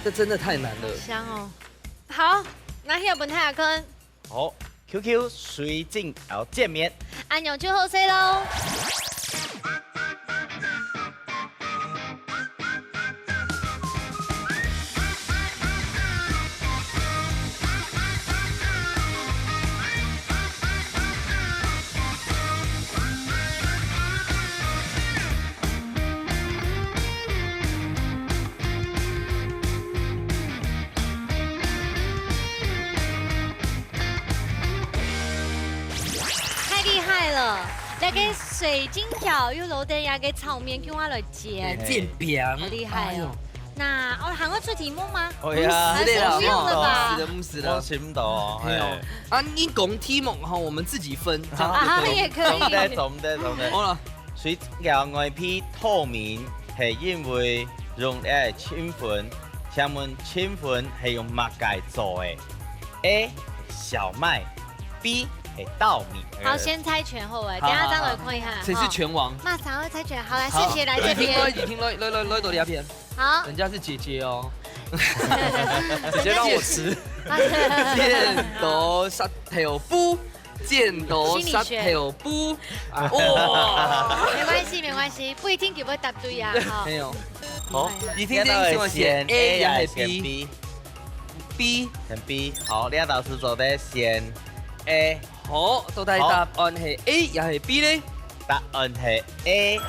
这真的太难了。香哦。好，拿去分大家看。好，QQ 水晶要见面。按鈕就好勢咯。太厲害了！那个水晶條又落在那个炒麵，用它來煎，煎餅，好厲害哦！哎呦那哦，還會出題目嗎？哦呀，還是不用了吧是？的，不是的。我尋到哦，哎呦哎。啊，你講題目哈，我們自己分，這樣啊，就對了。也可以。懂得，懂得，懂得。好了，水晶條外皮透明，係因為用个清粉，請問清粉係用麼个做个？A 小麥，B 係稻米。好，先猜拳後哎，好等一下再來看一下。誰是拳王？馬上要猜拳，好來，好謝謝來這來，邊。來，來，來，來，來，來，好，人家是姐姐哦，直接讓我吃。剪刀石頭布。剪刀石頭布。哇！沒關係，沒關係，不一定就會答對啊，哈。沒有。好，你聽聽想選A還係B？B。選B。好，這老師做得選A。好，到底答案係A也係B呢？答案係A。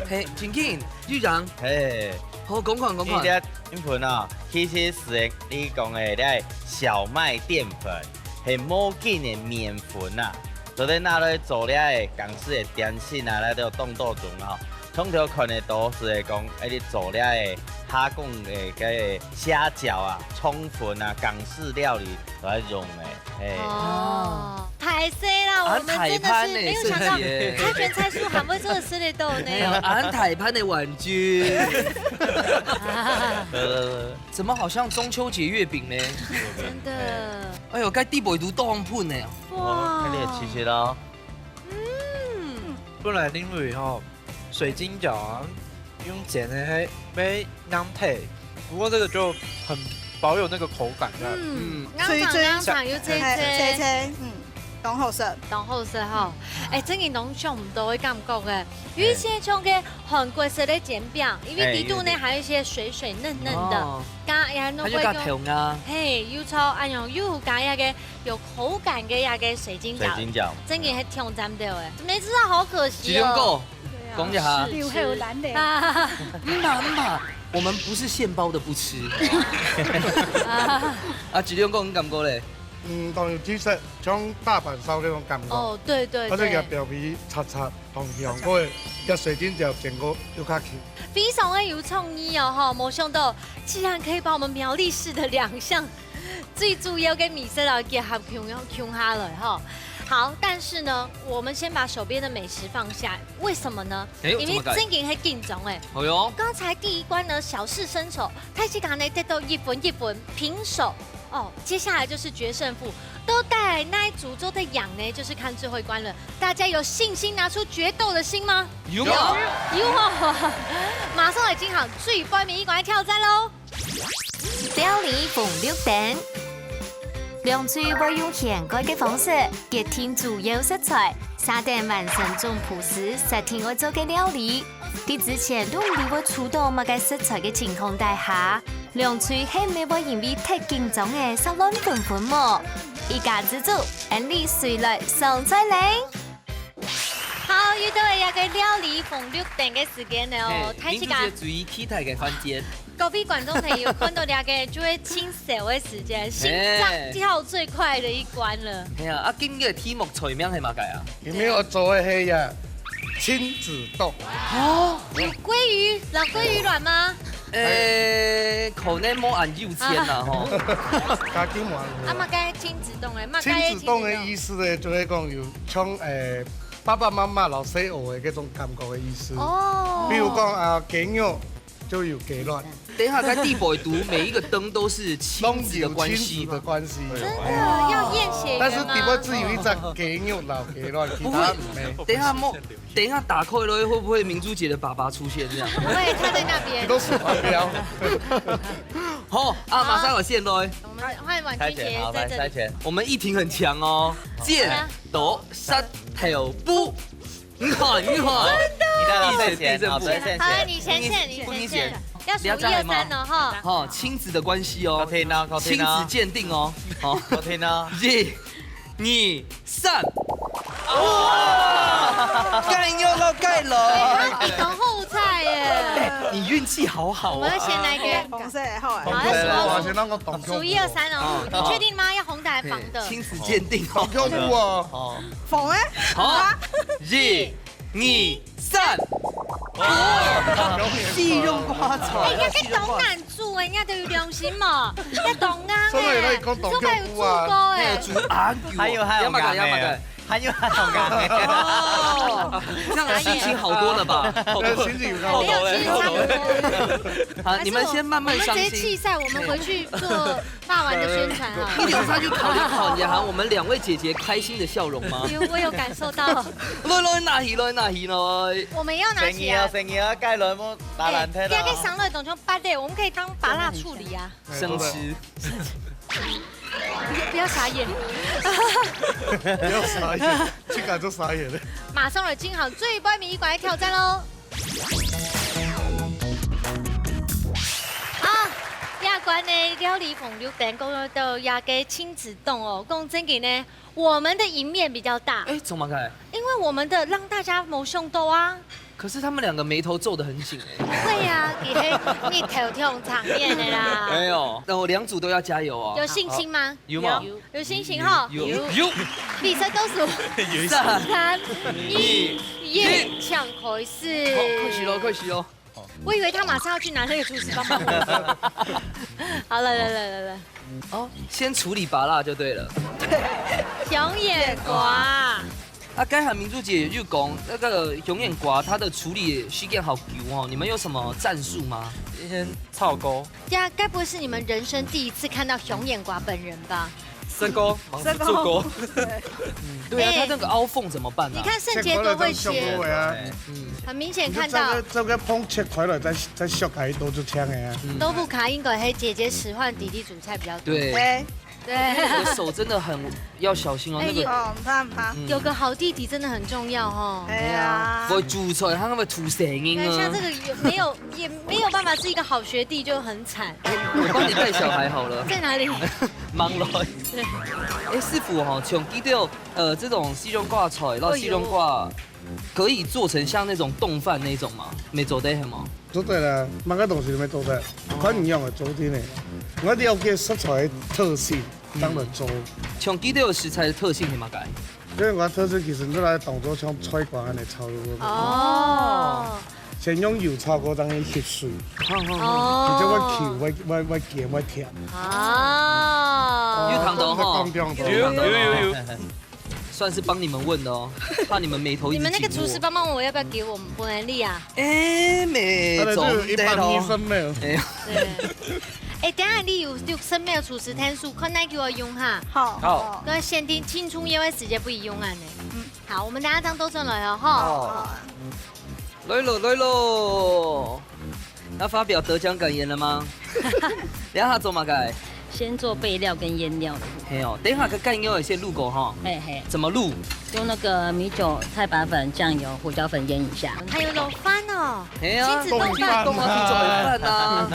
係，真緊，又贏。係。好，講看，講看。你這，你分啊，其實係你講个這小麥澱粉，係無筋个麵粉啊，做得拿來做這个港式个點心啊，來到當多種啊。通常看得到係講，哎，你做這个蝦公个个蝦餃啊、腸粉啊、港式料理都愛用个，係。哦，歹勢啦，我們真的是沒有想到猜拳猜輸還會做得吃得到呢。沒有，恁大盤个玩具。呃，怎麼好像中秋節月餅呢？真的。哎喲，該底背都當噴呢。哇。哦，那你也試試咯。嗯。本來認為吼，水晶餃啊，用煎的還會硬忒，不過這個就很保有那個口感在。嗯，嗯。硬硬硬硬又脆脆。脆脆，嗯，當好食。當好食吼。哎，真个當想毋到个感覺哎。有一些像个韓國式的煎餅，因為底肚呢，哎，有點。還有一些水水嫩嫩的，哦。加，哎，那個它就加豆芽。嘿，有錯，哎喲，又加那個有口感个那個水晶餃，水晶餃。真个還挺讚的哎。沒吃到，好可惜哦。其中一個 講一下。是。流口瀾咧。啊，毋怕，毋怕，我們不是現包的不吃。啊，啊，子龍哥，你感覺咧？嗯，當然，其實像大阪燒那種感覺。哦，對，對，而且佢表皮脆脆，當香，過佢水晶餃煎過又較Q。非常的有創意哦，吼，沒想到竟然可以把我們苗栗市的兩項 最主要个美食啊，結合共，共下來吼。好，但是呢，我們先把手邊的美食放下，為什麼呢？哎喲，因為正經係緊張哎。怎麼改？哎喲。剛才第一關呢，小試身手，大自家呢得到一分一分，平手。哦，接下來就是決勝負，到底哪一組做得贏呢，就是看最後一關了。大家有信心拿出決鬥的心嗎？有啊。有哦，馬上來進行最尾一關的挑戰嘍。 料理紅綠燈。兩隊會用掀蓋个方式，決定主要食材，續等完成總鋪時設定愛做个料理。在之前，都毋知會出到麼个食材个情況底下，兩隊係毋係會因為忒緊張而殺亂紛紛無？一家之煮，恁樣隨來上菜咧！ 好，又到了這個料理紅綠燈个時間了哦，嘿，大自家，民主節最期待个環節。各位觀眾朋友，看到這個就會盡燒个時間，心臟跳最快的一關了。嘿。嘿啊，啊，今日个題目菜名係麼个啊？今日愛做个係呀，親子凍。哦，有鮭魚，老鮭魚卵嗎？ 誒，可能無恁有錢啦，吼。家境無恁好。啊，麼个親子凍誒，麼个親子凍个意思呢，就係講有像，誒，爸爸媽媽摎細人仔个該種感覺个意思。哦。比如講，啊，雞肉就有雞卵。等一下，在地北讀每一個燈都是親子的關係嗎？攏有親子的關係。真的，要驗血緣嗎？但是底背只有一隻雞肉摎雞卵，其他毋係。不會，等一下，莫，等一下打開了，會不會明珠姐的爸爸出現這樣？不會，他在那邊。你都是保鏢。好，啊，馬上有線了。我們換婉君姐在這裡。猜拳，好，來，猜拳。我們一婷很強哦。好。剪刀石頭布。你看，你看。真的。你再來猜拳，好，再猜拳。好，你先選，你先選。不，你選。要數一二三哦，哈。好，親子的關係哦。好聽哦，好聽哦。親子鑑定哦。好。好聽哦。一、 二、三。哇！雞肉摎雞卵。哎，你當好彩耶！哎，你運氣好好啊。我們要先來一個紅色的，好啊。好，要數，好，先讓我動動。數一二三哦，哦，你確定嗎？要紅的還是黃的？嘿，親子鑑定哦。動動步哦。哦。紅的。好，啊。一、二、三。哇！四種瓜菜，哎，人家當難煮哎，人家都有良心嘛，人家當硬哎，所以你講當久啊。做過哎。哎，煮恁久哦。還有，還有，要麼个，要麼个。還有，還有。哦，這樣心情好多了吧？好多了。對，心情好多了。沒有，其實差不多。好，你們先慢慢傷心。還是我，我們直接棄賽，我們回去做 霸王的宣傳啊。一點上去考一考，也喊我們兩位姐姐開心的笑容嗎？有，我有感受到。來，來，拿起來，拿起來。我們要拿起來。生意啊，生意啊，蓋輪目，打爛天了。哎，第二個想到的東西，八類，我們可以當芭樂處理啊。生吃。不要，不要傻眼。不要傻眼，去感受傻眼了。马上来进行最尾一关的挑战喽。啊，亚关呢，料理风流等讲到亚个亲子冻哦，讲真个呢，我们的赢面比较大，哎，怎么改？因为我们的让大家没想到啊。可是他们两个眉头皱得很紧哎。对呀、你黑你头痛场面的啦。哎呦，那我两组都要加油哦。有信心吗？有吗？有信心哈。有有。比赛倒数，三三、二、一，抢开始。好，开始喽，开始喽。我以为他马上要去拿那个厨师帮忙。好，来来来来来，哦，先处理芭乐就对了。熊眼瓜。啊，刚才明珠姐就讲那个熊眼瓜，它的处理时间好久哦，你们有什么战术吗？先炒锅，呀，该不会是你们人生第一次看到熊眼瓜本人吧？这锅，忙着做锅。对啊，哎它那个凹缝怎么办呢、你看圣杰多会写，啊，很明显看到这个这个碰切开了，再再削开一刀就切个啊。都不卡，应该黑姐姐使唤弟弟煮菜比较多。对，哎，对，那个手真的很要小心哦，哎那个哦，很怕很怕。有个好弟弟真的很重要哦。哎呀，我煮出来，它会吐声音对，像这啊。个有没有也没有办法是一个好学弟就很惨。我帮你带小孩好了，在哪里？忙了。对，哎，师傅哈，像记得呃这种西装挂菜，然后西装挂可以做成像那种冻饭那种吗？没做得很吗？做得啦，每个东西都没做得，看你用个做的呢。我了解食材的特性，当然做。像记得有食材的特性是么个？因为我特色其实你拿来当做像菜瓜安尼炒就好。哦先用油炒过，再去吸水，好好好，哦，你就会Q，会会会咸会甜。哦，有糖头哈，有有有有有有有，算是帮你们问的哦，怕你们眉头一直你们那个紧握厨师帮帮我，要不要给我们伯恩利啊？哎，没他的就有一百二十没有。哎呀，对。哎，等下你有有生没有厨师天数，看那给我用哈。好，好，那限定青春也会直接不一用啊呢。嗯，好，我们等下当都转来哦哈。哦，来喽来喽，要发表得奖感言了吗？等一下做嘛该？先做备料跟腌料的。嘿哦，等一下个盖料也先入口哈，嘿嘿，怎么入？用那个米酒、太白粉、酱油、胡椒粉腌一下。还有肉饭哦，嘿啊，亲子冻饭动画去做饭呐。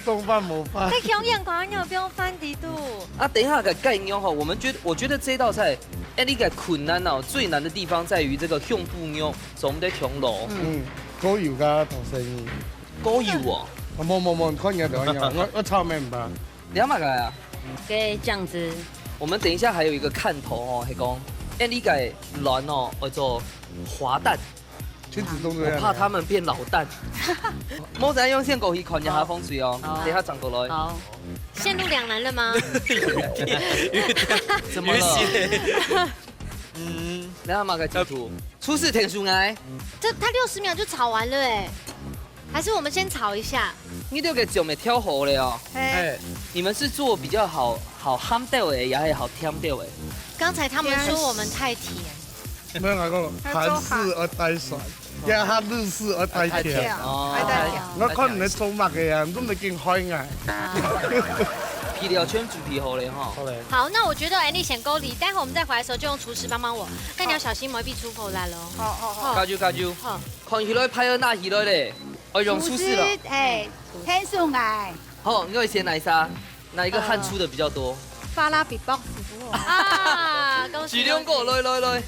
冻饭模范。那熊眼光你有不用翻底肚？啊，等一下个盖料哈，我们觉得，我觉得这道菜，哎，你个困难哦，最难的地方在于这个胸部肉，总得穷楼，嗯，高油加同生意。高油哦，啊，冇冇冇，你看人家表演，我我炒面吧。你要嘛个啊？给酱汁，我们等一下还有一个看头哦，黑公，哎，你个卵哦，叫做滑蛋，亲子冻这样。我怕他们变老蛋。莫再用线狗去看一下风水哦，好等一下长过来。好，陷入两难了吗？怎么了？嗯，然后嘛个主厨，厨师天数哎，这他六十秒就炒完了哎，还是我们先炒一下？你这个酒没挑好了哦。嘿，哎，你们是做比较好好鹹口的，也係好甜口的？刚才他们说我们太甜，没有来过，韩式而带酸，呀，他日式而带甜。哦还在讲。我看你在做么个呀，你都没给你开眼。皮料全煮皮好了哈。好嘞。好，那我觉得哎，你先够力，待会我们再回来的时候就用厨师帮帮我，但你要小心，某一笔出口来了哦。好好好，好加油加油！好，看起来拍到哪起来嘞？哦，用厨师了。哎，天数矮，好，你会选哪一家？哪一个汗出的比较多？巴拉比 box 不好。啊，恭喜！几两个？来来来。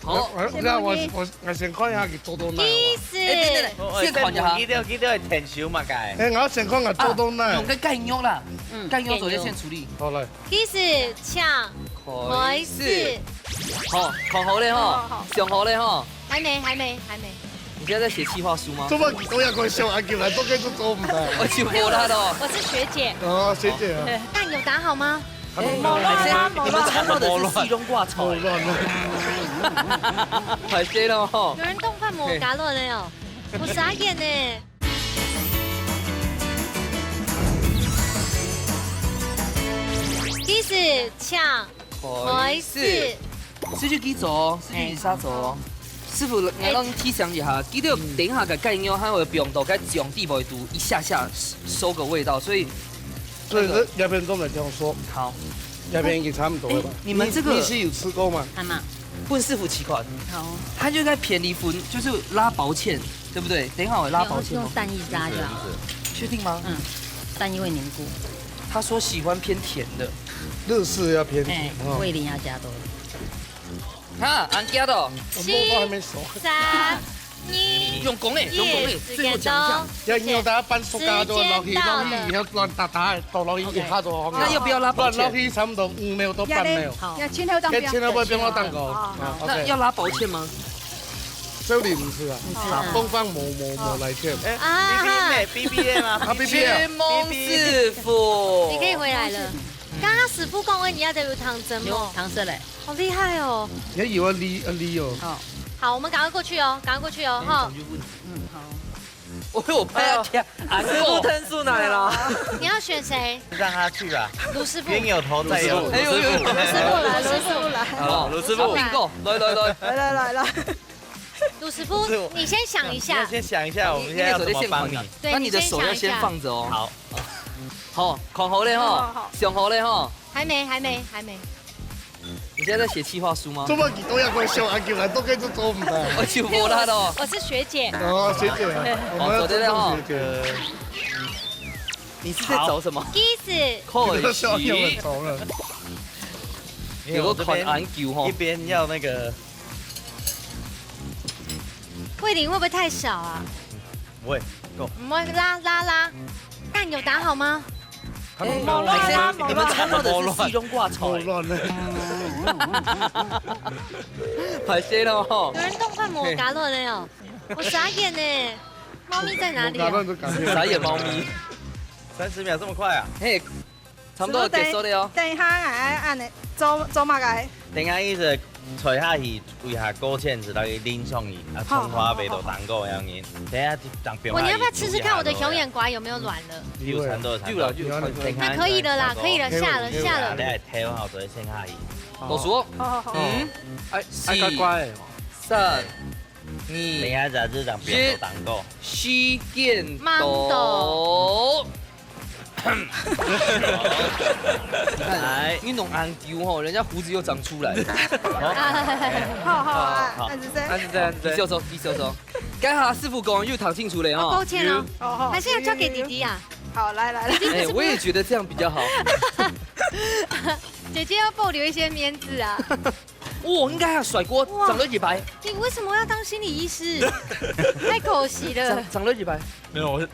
好，我我我我我先看一下佢做到哪。意思哎，等等等，先看一下。佢都佢都係天手嘛，該。哎，我先看佢做到哪用。个盖肉啦，嗯盖肉做一先处理。好来，意思抢开始，好，看好了哈，想好了哈。还没还没还没，你现在在写企划书吗？做么佢都要看小阿舅来做，这就做唔得。我就无啦咯。我是学姐。哦，学姐啊，蛋有打好吗？哎，你们看到的是西装挂草，好乱哦。太对了哈。有人冻饭模搞乱了哦，我傻眼呢。意思抢开始，这就几组哦，这就几下组哦。师傅，我让你提醒一下，记得等一下个盖肉，它会放到该酱底背肚一下下收个味道，所以所以这两边都没听我说。好，那邊已經差不多了吧？欸，你們這個你，你是有吃過嗎？還嘛。問師傅幾款，好。他就在便宜分，就是拉薄芡，對不對？等一下我拉薄芡哦。用蛋液拉就好。確定嗎？嗯，蛋液會凝固。他說喜歡偏甜的。日式要偏甜，欸，哦。味淋要加多一點。哈，恁加的哦。我們都還沒熟。三、二、用講欸，用講欸，一，最後講一下。時間到。要你有大家搬塑膠就落去，時間到了。落去以後亂打打，倒落去一下就好了。OK。那要不要拉薄芡？亂落去差不多五秒到半秒。好。要切好當該切好會變到蛋糕。哦，好。啊，OK。那要拉薄芡嗎？這裡不是啊，不是啊。東方某某某來切。欸，啊。B B A，B B A嗎？啊，B B A。承蒙師傅。你可以回來了。剛剛師傅講的，你也得有糖針哦。有糖色嘞。 好厲害哦！你還以為你，呃，你有？哦。好，我們趕快過去哦，趕快過去哦，哈。嗯，好。我有拍到天，哎呦，啊，師傅吞出來了。你要選誰？讓他去吧。盧師傅。冤有頭債有主。哎呦，呦，呦。盧師傅來，盧師傅來。好，盧師傅。小餅狗，來，來，來。來，來，來，來。盧師傅，盧師傅，你先想一下。你要先想一下，我們現在要怎麼幫你？你那手在現場的。對，那你的手要先放着哦。你先想一下。好。好，看好了吼，好，好，好。想好了吼。還沒，還沒，還沒。 你現在在寫企劃書嗎？做麼个都要怪小阿舅啊，都跟這做毋得。我就無啦咯。我是學姐。哦，學姐啊，對。我們要尊重學姐。哦，走，對，對，哦。你是在找什麼？Kiss。你都笑我很熟了。因為我這邊有个款安久吼。一邊要那個。味淋會不會太少啊？不會，夠。我們拉，拉，拉。蛋有打好嗎？ 欸，你們，你們摻到的是西瓜掛草欸。好亂呢。歹勢咯吼。有人動飯無加卵的哦，我傻眼呢。貓咪在哪裡啊？無加卵就感覺。傻眼貓咪。三十秒這麼快啊？嘿，差不多結束了哦。等一下，哎，恁呢，做，做麼个？等一下一直 坐下去，為下勾芡子，來淋上去，啊，好，蔥花味道蛋糕樣子。等一下，當冰。我，你要不要吃吃看我的熊眼瓜有沒有軟了？有，差不多，差不多。有了，有了，有了。那可以了啦，可以了，下了，下了。你來挑好，再先下去。老鼠。好，好，好。嗯。哎，四，哎，乖乖哦。三，二，等一下，這張冰豆蛋糕。一，時間到。慢到。 你看，哎。你弄恁久吼，人家鬍子又長出來了。好，好，好，好。恁仔細。恁仔細，恁仔細。你笑說，你笑說。該下師傅講又聽清楚了吼。哦，抱歉哦。有。哦，好。還是要交給弟弟啊？有，有，有。好，來，來，來。哎，我也覺得這樣比較好。姐姐要保留一些面子啊。 哦，應該啊，帥哥，哇，長了一排。你為什麼要當心理醫師？太可惜了。長，長了一排。沒有，我是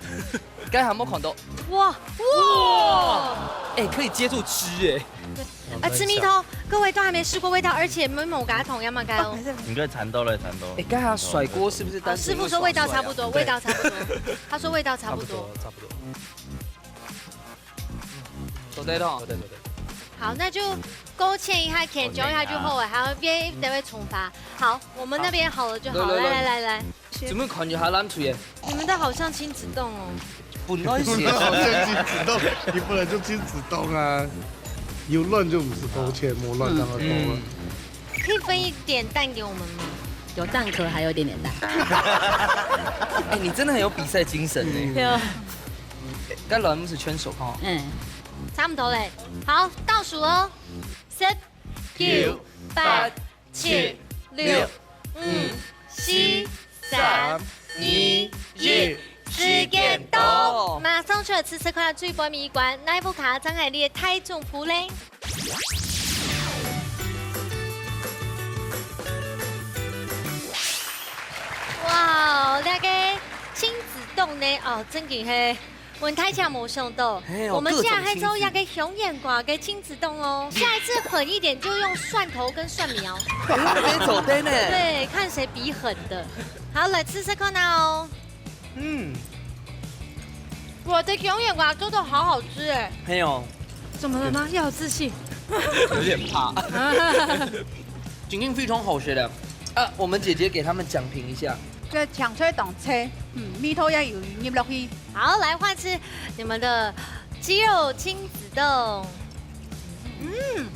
該還沒看到。哇，哇！哎，可以接住汁哎。對。啊，吃蜜桃，各位都還沒試過味道，而且沒有給他同樣嘛，該哦。哦，沒事，沒事。你可以嘗到了，嘗到。哎，該下帥哥是不是單純因為耍帥啊？好，師傅說味道差不多，對。味道差不多。他說味道差不多。差不多，差不多。 做得咯。做得，做得。好，那就勾芡一下，牽揪一下就好了，勾芡一下。還要別，等會重發。好，我們那邊好了就好。好。來，來，來，來。來。做麼看起來恁脆耶？你們都好像親子凍哦。本來是。你不能好像親子凍，你本來就親子凍啊。有卵就毋使勾芡，無卵當然勾了。嗯。 可以分一點蛋給我們嗎？有蛋殼，還有一點點蛋。哎，你真的很有比賽精神呢。嗯。對啊。該卵毋使牽手吼。嗯。差不多嘞。好，倒數哦。十、九、八、七、六、五、四、三、二、一，時間到。馬上就來試試看最尾一關，哪一部卡正係你个大丈夫咧？ 哇，這個親子凍呢，哦，真个係，阮大家無想到，嘿哦，我們竟然還做一個熊眼瓜个親子凍哦。下一次狠一點，就用蒜頭跟蒜苗。哎，你走的呢？對，看誰比狠的。好，來試試看啊哦。 嗯。我的熊眼瓜做得好好吃欸。嘿哦。怎麼了嗎？要有自信。有點怕。真个非常好食个。啊，我們姐姐給他們講評一下。這青菜當脆，嗯，味道也有入落去。好，來換吃你們的雞肉親子凍。嗯。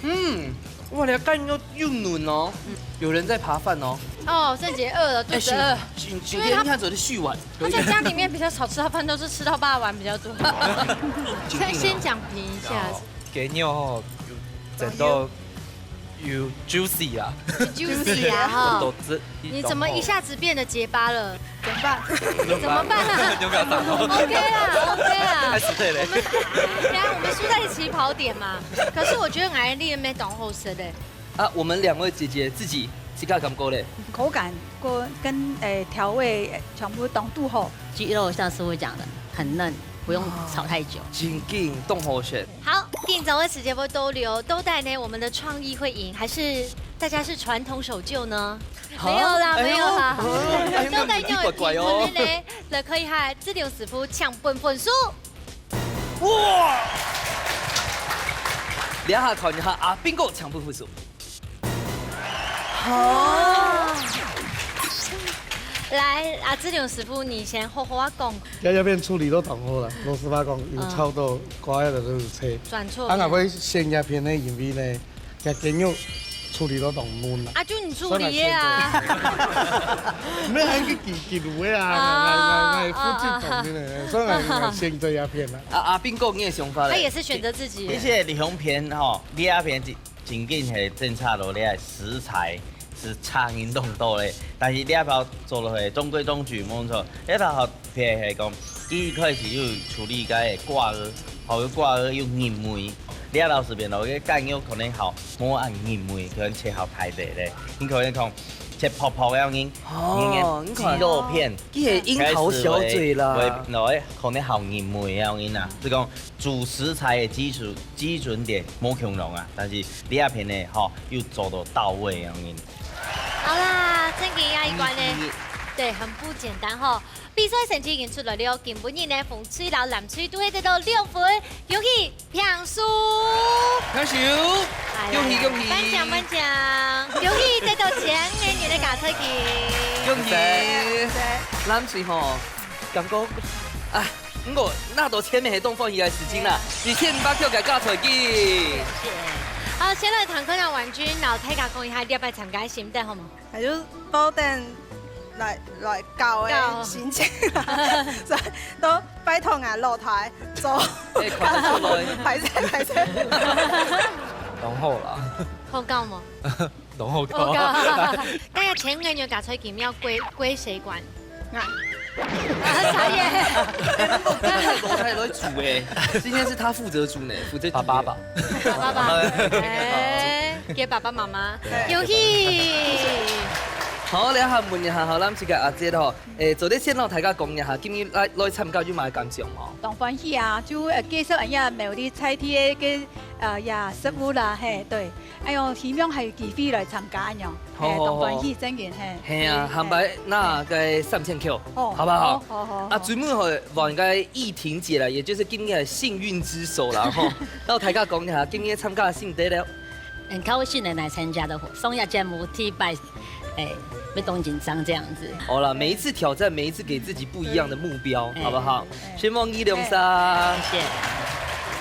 嗯，哇，你个蛋又，又嫩哦。嗯。有人在扒飯哦。哦，鄭姐餓了，肚子餓。哎，請，請，請，因為他，你看，走去續碗。他在家裡面比較少吃到飯，都是吃到肉圓比較多。先，先講評一下。雞肉吼，有整到有 juicy 啊， juicy 啊哈。都这，你怎么一下子变得结巴了？怎么办？怎么办？就不要打了。OK 啦，OK 啦。开始退嘞。我们，等一下我们输在起跑点嘛。可是我觉得俺的面当好吃的。啊，我们两位姐姐自己自家感觉嘞？口感跟，诶，调味，诶，全部都堵好。鸡肉像师傅讲的，很嫩，不用炒太久。真紧，当好食。好，今朝个时间无多留，到底呢，我们的创意会赢，还是大家是传统守旧呢？没有啦，哎呦，没有啦。哎呦，到底有几怪怪哦。今日呢，来看一下志玲师傅抢分分数。哇！这下看一下阿斌哥抢分分数。哦。来，阿志玲师傅，你先好好啊讲。这，这片处理都当好了，老实话讲，有炒到瓜仔都是切。转错片。啊，我会选这片呢，因为呢，这鸡肉处理都当嫩了。啊，就你处理的啊。所以我选这个。没有，还去给给卤的啊，啊，来来来，啊，负责懂的呢，所以我选这一片了。啊，阿斌哥，你的想法嘞？他也是选择自己。其实李红片吼，你那片 真紧係政策咯，你个食材是差人當多咧。但是你一包做落去，中规中矩，無錯。你一包好，譬如係講，佢一開始有處理个瓜仔，好个瓜仔有人味，你老實講咯，个雞肉可能好無恁人味，可能切好大塊咧，你可能講切薄薄个樣，哦，你看，雞肉片，佢係櫻桃小嘴啦。會，會，可能好人味个樣啊，就講 煮食材个基礎，基準點無共樣啊，但是你這片呢，吼，又做到到位个樣。好啦，正經這一關呢，對，很不簡單吼。比賽成績已經出來了，今晡日呢，紅隊摎藍隊都係得到六分，恭喜平手。平手，哎呀恭喜恭喜！頒獎頒獎，恭喜得到千元个加菜金。恭喜！謝謝。藍隊吼，感覺啊， 毋過拿到千元係當歡喜个事情啦，二千五百塊个加菜金。好，先來聽看下婉君摎大家講一下，這擺參加个心得好無？那就抱等來，來搞个心情啦，所以都拜託𠊎老弟做。哎，看得出來。歹勢，歹勢。當好啦。好搞無？ 當好搞。好搞。該千元个加菜金愛歸，歸誰管？啊。啊，啥耶？哎，老弟來煮哎，今天是他負責煮呢，負責煮呢。爸爸吧。爸爸吧。哎，給爸爸媽媽。對。恭喜。好，這下問一下，好，咱這个阿姐吼，誒，做得先摎大家講一下，今日來，來參加有麼个感想無？當歡喜啊，就，呃，介紹人家苗栗在地个，呃，呀，食物啦，嘿，對。 哎喲，希望還有機會來參加恁樣，好，嘿，好，當歡喜，好。正經，嘿。係啊，嗯，下擺拿个三千塊，哦，好不好？好，好，好，啊，好。最尾吼，換个依婷姐啦，也就是今日个幸運之手啦，吼。摎大家講一下，今日參加个心得了。很高興能來參加的活，商業節目第一擺，哎，會當緊張這樣子。好啦，每一次挑戰，每一次給自己不一樣的目標，嗯。好不好？哎。 先望一兩三。謝謝。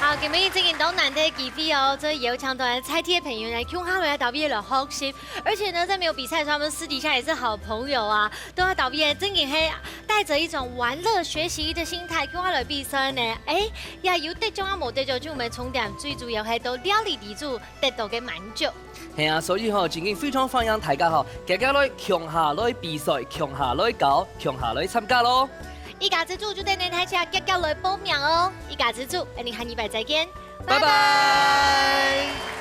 好，今晡日正經當難得个機會哦，所以邀請到在地个朋友來共下來摎佢來學習。而且呢，在沒有比賽的時候，他們私底下也是好朋友啊，都摎佢正經係帶著一種玩樂學習的心態，共下來比賽呢。哎，也有得獎啊，無得獎，就毋會重點，最主要係到料理裡肚 得到个滿足。係啊，所以吼，正經非常歡迎大家吼，大家來共下來比賽，共下來搞，共下來參加咯。一家之煮就等等大家遽遽來報名哦！一家之煮，𫣆俚下禮拜再見，拜拜。拜拜。